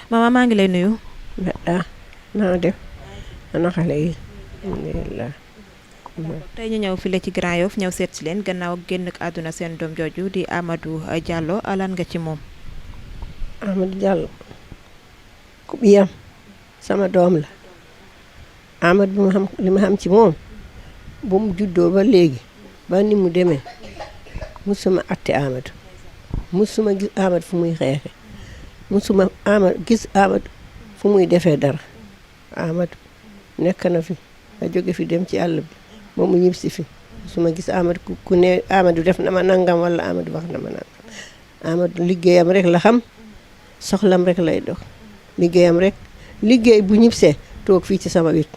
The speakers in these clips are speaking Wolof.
mama maa ngi lay nuyu. naa def ana xale yi alhamdulilah. tey ñu ñëw file ci Grand Yoff ñëw seet si leen gannaaw génn ak àdduna seen doom jooju di Amadou Diallo lan nga ci moom. Amadou Diallo ku biyam sama doom la. Amadou li ma xam ci moom bu mu juddoo ba léegi ba ni mu demee musuma atte Amadou musuma gis Amadou fu muy xeexe musuma gis Amadou fu muy defee dara. Amadou nekk na fi a jóge fi dem ci àll bi ba mu ñibbisi fi musuma gis Amadou ku ne Amadou def na ma nangam wala Amadou wax na ma nangam. Amadou liggéeyam rek la xam soxlam rek lay dox liggéeyam rek liggéey bu ñibbisee toog fii ci sama wet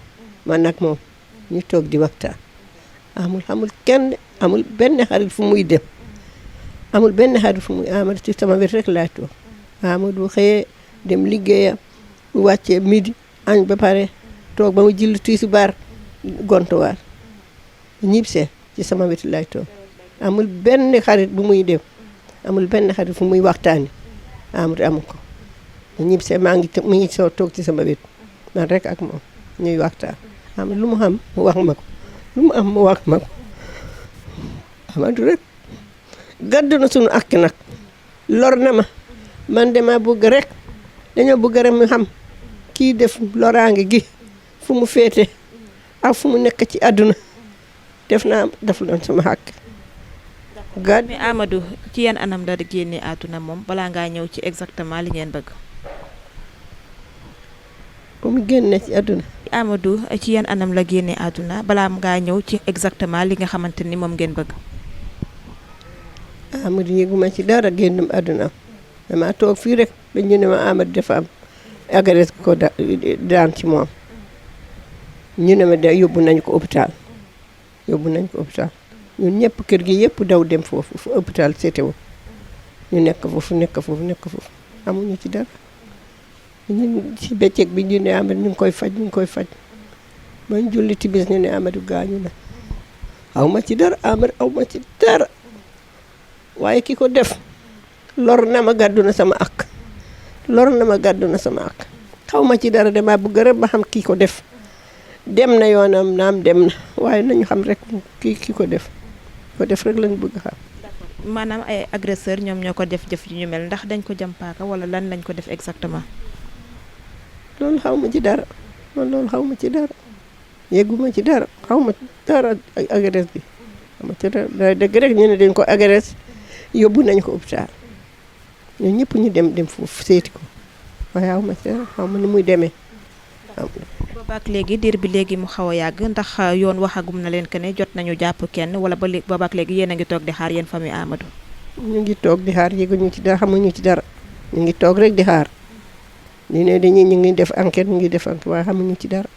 man nag moom ñu toog di waxtaan amul kenn amul benn xarit fu muy dem amul benn xarit fu muy Amadou ci sama wet rek laay toog Amadou xëyee dem liggéeyam bu wàccee midi añ ba pare toog ba mu julli tisbaar gontuwaar ñibbisee ci sama wet laay toog amul benn xarit bu muy dem amul benn xarit fu muy waxtaani Amadou amu ko ñibbisee mu ngi soo toog ci sama wet man rek ak moom ñuy waxtaan am lu mu xam mu wax ma ko lu mu am mu wax ma ko Amadou rek gàddu na sunu ak nag lor na ma man dama bëgg rek dañoo bëgg rek mu xam kii def loraange gi fu mu féete ak fu mu nekk ci àdduna def loon sama xàq gàddu. mais Amadou ci yan anam la génne àdduna moom balaa ngaa ñëw ci exactement li ngeen bëgg. bu mu génne ci àdduna. Amadou ci yan anam la génne àdduna balaa ngaa ñëw ci exactement li nga xamante ni moom ngeen bëgg. Amadou yëguma ci dara génnum àdduna dama toog fii rek dañu ne ma Amadou dafa am agresse ko daan ci moom ñu ne ma de yóbbu nañu ko hôpital ñun ñëpp kër gi yëpp daw dem foofu fu hôpital seetewu ñu nekk foofu amuñu ci dara ñun ci bëccëg bi ñu ne Amadou ñu ngi koy faj bañ julli tibis ñu ne Amadou gaañu na aw ma ci dara Amadou aw ma ci dara waaye ki ko def lor na ma gàddu na sama ak xaw ma ci dara dama bëgg rek ba xam kii ko def dem na yoonam naam dem na waaye nañu xam rek ki ko def rek lañu bëgg xam. maanaam ay agresseur ñoom ñoo ko def jëf ji ñu mel ndax dañ ko jam paaka wala lan lañ ko def exactement. loolu xaw ma ci dara yëgguma ci dara xaw ma dara agresse bi xaw ma ci dara dëgg rek ñu ne dañ ko agresse yóbbu nañ ko hôpital ñun ñëpp ñu dem foofu seeti ko waaye xaw ma ci dara xaw ma ni muy demee. boobaak léegi diir bi léegi mu xaw a yàgg ndax yoon waxagum na leen que ne jot nañu jàpp kenn wala boobaak léegi yéen a ngi toog di xaar yéen famille Amadou. ñu ngi toog di xaar yëguñu ci dara xamuñu ci dara ñu ngi toog rek di xaar ñu ne ñu ngi def enquête waaye xamuñu ci dara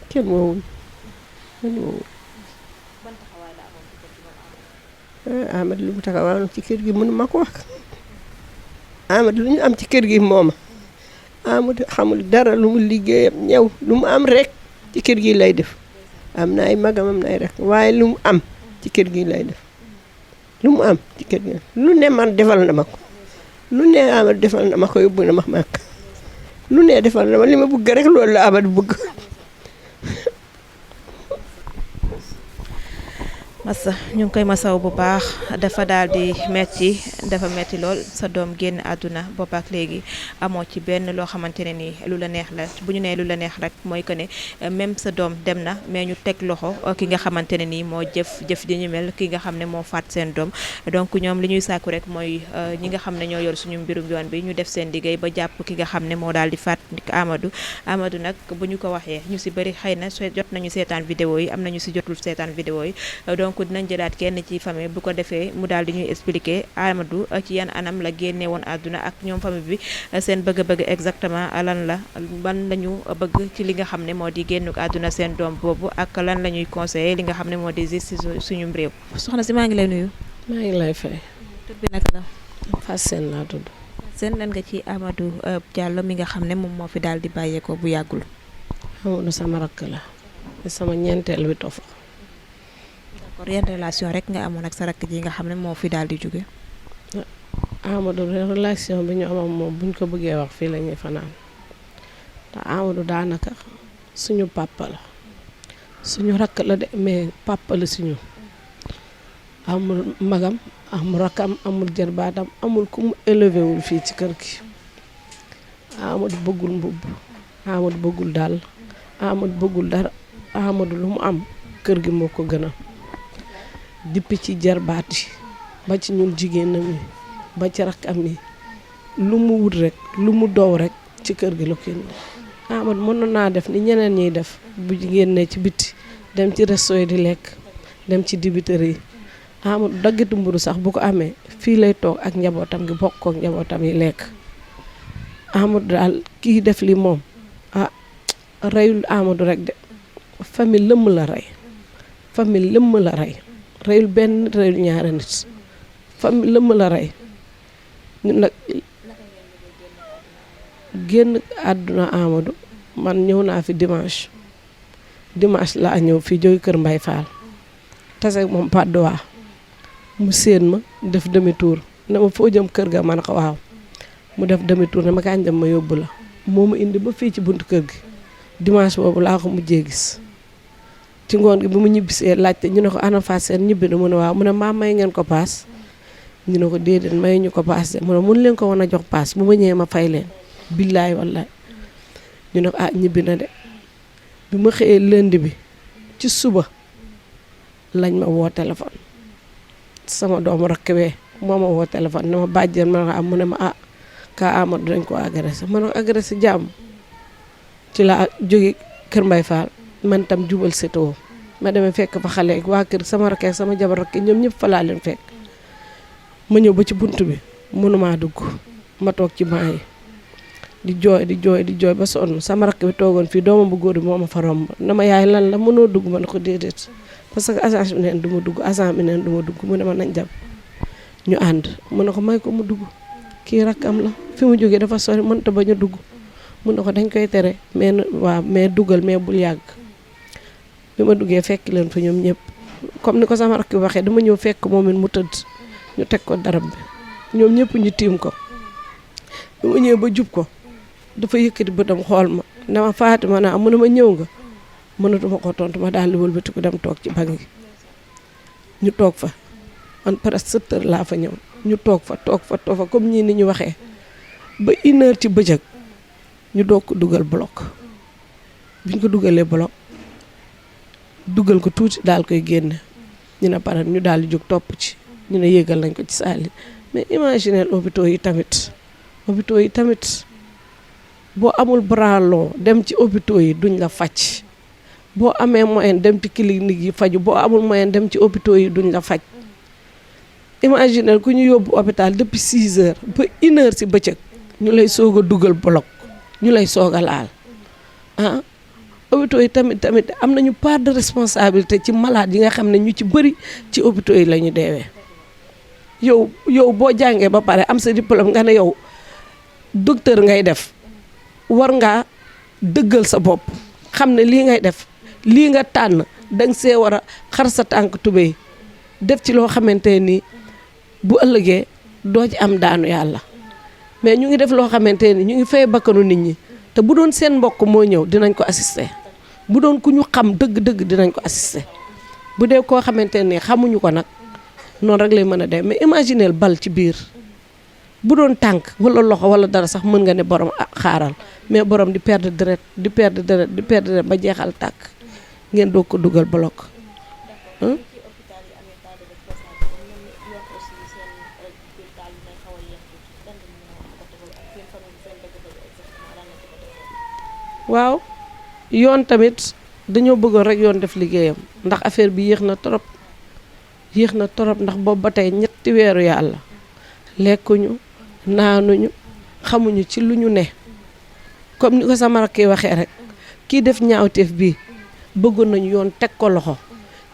kenn woowuñ Amadou lu mu taxawal ci kër gi mënu ma ko wax Amadou lu ñu am ci kër gi mooma Amadou xamul dara lu mu liggéeyam ñëw lu mu am rek ci kër gi lay def am na ay magam am na ay rek waaye lu mu am ci kër gi lay def lu mu am ci kër gi lu ne man defal na ma ko lu ne Amadou defal na ma ko yóbbu na ma màkk lu ne defal na ma li ma bëgg rek loolu la Amadou bëgg. massa ñu ngi koy masaw bu baax dafa daal di metti lool sa doom génn àdduna boobaak léegi amoo ci benn loo xamante ne ni lu la neex la bu ñu nee lu la neex rek mooy que ne même sa doom dem na mais ñu teg loxo ki nga xamante ne nii moo jëf ji ñu mel ki nga xam ne moo faat seen doom donc ñoom li ñuy sàkku rek mooy ñi nga xam ne ñoo yor suñu mbirum yoon bi ñu def seen liggéey ba jàpp ki nga xam ne moo daal di faat Amadou nag bu ñu ko waxee ñu si bëri xëy na jot nañu seetaan vidéo yi am nañu si jotul seetaan vidéo yi donc dinañ jëlaat kenn ci famille bu ko defee mu daal di ñuy expliquer Amadou ci yan anam la génne woon àdduna ak ñoom famille bi seen bëgg-bëgg exactement lan la ñu bëgg ci li nga xam ne moo di génnuk àdduna seen doom boobu ak lan la ñuy conseiller li nga xam ne moo di justice suñu réew. soxna si maa ngi lay nuyu. maa ngi lay fay. tur bi naka la. Fass Sène laa tudd. seen lan nga ci Amadou Diallo mi nga xam ne moom moo fi daal di bàyyeekoo bu yàggul. Amadou sama rakk la sama ñeenteel bi tofa. d'accord yan relation rek nga amoon ak sa rakk ji nga xam ne moo fi daal di jóge. Amadou relation bi ñu am ak moom buñ ko bëggee wax fii la ñuy fanaan te Amadou daanaka suñu papa la suñu rakk la de mais papa la suñu amul magam amul rakkam amul jarbaatam amul ku mu élevé wul fii ci kër gi. Amadou bëggul mbubb Amadou bëggul dàll Amadou bëggul dara Amadou lu mu am kër gi moo ko gën a dippi ci jarbaat yi ba ci ñun jigéenam yi ba ci rakkam yi lu mu wut rek lu mu dow rek ci kër gi la ko indi. Amadou mën naa def ni ñeneen ñiy def bu jigéen ne ci biti dem ci resto yi di lekk dem ci dibiteri yi Amadou daggitu mburu sax bu ko amee fii lay toog ak njabootam gi bokk ak njabootam yi lekk. Amadou daal kii def li moom reyul Amadou rek de famille lëmm la rey famille lëmm la rey reyul benn reyul ñaari nit famille lëmm la rey ñun nag génn àdduna Amadou man ñëw naa fi dimanche laa ñëw fii jóge kër Mbay Fall tase moom padduwaa mu séen ma def demi tour ne ma foo jëm kër ga man ko waaw mu def demi tour ne ma kañ dem ma yóbbu la moo ma indi ba fii ci buntu kër gi dimanche boobu laa ko mujjee gis ci ngoon gi bi mu ñibbisee laajte ñu ne ko ana Fatou Seen ñibbi na mu ne waaw mu ne maa may ngeen ko paas ñu ne ko déedéet may ñu ko paas de mu ne mun leen ko wan a jox paas bu ma ñëwee ma fay leen billaay wallaay ñu ne ko ñibbi na de bi ma xëyee lundi bi ci suba lañ ma woo téléphone sama doomu rakk wee moo ma woo téléphone ne ma bàjjen ma ne ko mu ne ma ka Amadou dañ ko agressé ma ne ko agressé jàmm ci laa jóge kër Mbay Fall man tam jubal sétoo ma demee fekk fa xale waa kër sama rakk ak sama jabar rakk ñoom ñëpp fa laa leen fekk ma ñëw ba ci bunt bi mënumaa dugg ma toog ci maa yi di jooy ba sonn sama rakk bi toogoon fii doomam bu góor bi moo ma fa romb na ma yaay lan la mënoo dugg ma ne ko déedéet parce que agence bi neen du ma dugg agent bi neen du ma dugg mu ne ma nañ dem ñu ànd mu ne ko may ko mu dugg kii rakkam la fi mu jógee dafa sori mënta ba ñu dugg mu ne ko dañ koy tere mais waaw mais duggal mais bul yàgg bi ma duggee fekk leen fa ñoom ñëpp comme ni ko sama rakk bi waxee dama ñëw fekk moom it mu tëdd ñu teg ko darab bi ñoom ñëpp ñu tiim ko bi ma ñëwee ba jub ko dafa yëkkati bëtam xool ma ne ma Fatima naa mu ne ma ñëw nga mënatuma ko tontu ma daal di wëlbatiku dem toog ci bank gi ñu toog fa man presque 7 heures laa fa ñëw ñu toog fa comme ñii ni ñu waxee ba 1 heure ci bëccëg ñu doog ko dugal bloc biñ ko dugalee bloc dugal ko tuuti daal koy génne ñu ne pare ñu daal di jóg topp ci ñu ne yéegal nañ ko ci saali mais imaginez hôpitaux yi tamit boo amul bras long dem ci hôpitaux yi duñ la faj boo amee moyen dem ci clinique yi faju boo amul moyen dem ci hôpitaux yi duñ la faj imaginez ku ñu yóbbu hôpital depuis 6 heures ba 1 heure ci bëccëg ñu lay soog a dugal bloc ñu lay soog a laal hôpitaux yi tamit am nañu part de responsabilité ci malade yi nga xam ne ñu ci bëri ci hôpitaux yi la ñu deewee yow boo jàngee ba pare am sa diplôme nga ne yow docteur ngay def war ngaa dëggal sa bopp xam ne lii ngay def lii nga tànn danga see war a xar sa tànk tubéy def ci loo xamante ni bu ëllëgee doo ci am daanu yàlla mais ñu ngi def loo xamante ni ñu ngi fay bakkanu nit ñi te bu doon seen mbokk moo ñëw dinañ ko assister bu doon ku ñu xam dëgg-dëgg dinañ ko assister bu dee koo xamante ni xamuñu ko nag noonu rek lay mën a dee mais imagineel bal ci biir bu doon tànk wala loxo wala dara sax mën nga ne borom xaaral mais borom di perdre deret ba jeexal tàkk ngeen doog ko dugal bloc. waaw yoon tamit dañoo bëggoon rek yoon def liggéeyam ndax affaire bi yéex na trop ndax boobu ba tey 3 weeru yàlla lekkuñu naanuñu xamuñu ci lu ñu ne comme ni ko sama rakk yi waxee rek kii def ñaawteef bii bëggoon nañu yoon teg ko loxo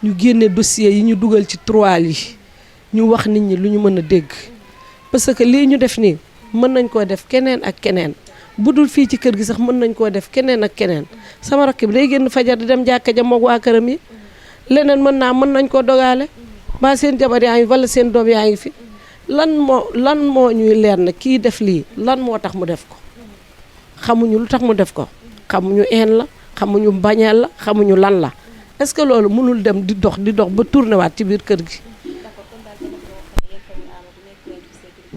ñu génne dossier yi ñu dugal ci tiroir yi ñu wax nit ñi lu ñu mën a dégg parce que lii ñu def nii mën nañ koo def keneen ak keneen bu dul fii ci kër gi sax mën nañ koo def keneen ak keneen sama rakk bi day génn fajar di dem jàkka ja moog waa këram yi leneen mën nañ koo dogaale ba seen jabar yaa ngi wala seen doom yaa ngi fi lan moo ñuy leer na kii def lii lan moo tax mu def ko xamuñu lu tax mu def ko xamuñu een la xamuñu bañeel la xamuñu lan la est-ce que loolu mënul dem di dox ba tourné waat ci biir kër gi.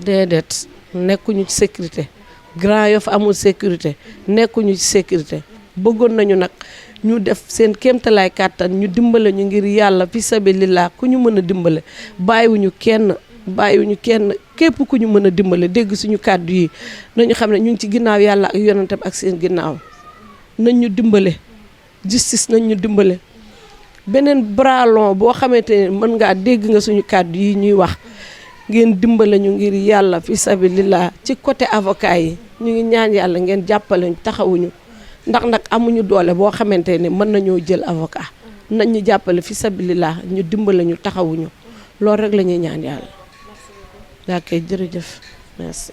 déedéet nekkuñu ci sécurité Grand Yoff amul sécurité nekkuñu ci sécurité bëggoon nañu nag ñu def seen kéemtalaay kàttan ñu dimbale ñu ngir yàlla fi sabilillah ku ñu mën a dimbale bàyyiwuñu kenn képp ku ñu mën a dimbale dégg suñu kàddu yi nañu xam ne ñu ngi ci ginnaaw yàlla ak yonentam ak seen ginnaaw nañ ñu dimbale justice nañ ñu dimbale beneen bras long boo xamante ne mën ngaa dégg nga suñu kàddu yi ñuy wax ngeen dimbale ñu ngir yàlla fi sabilillah ci côté avocat yi ñu ngi ñaan yàlla ngeen jàppale ñu taxawuñu ndax nag amuñu doole boo xamante ne mën nañoo jël avocat nañ ñu jàppale fi sabilillah ñu dimbale ñu taxawuñu loolu rek la ñuy ñaan yàlla. daa koy jërëjëf merci.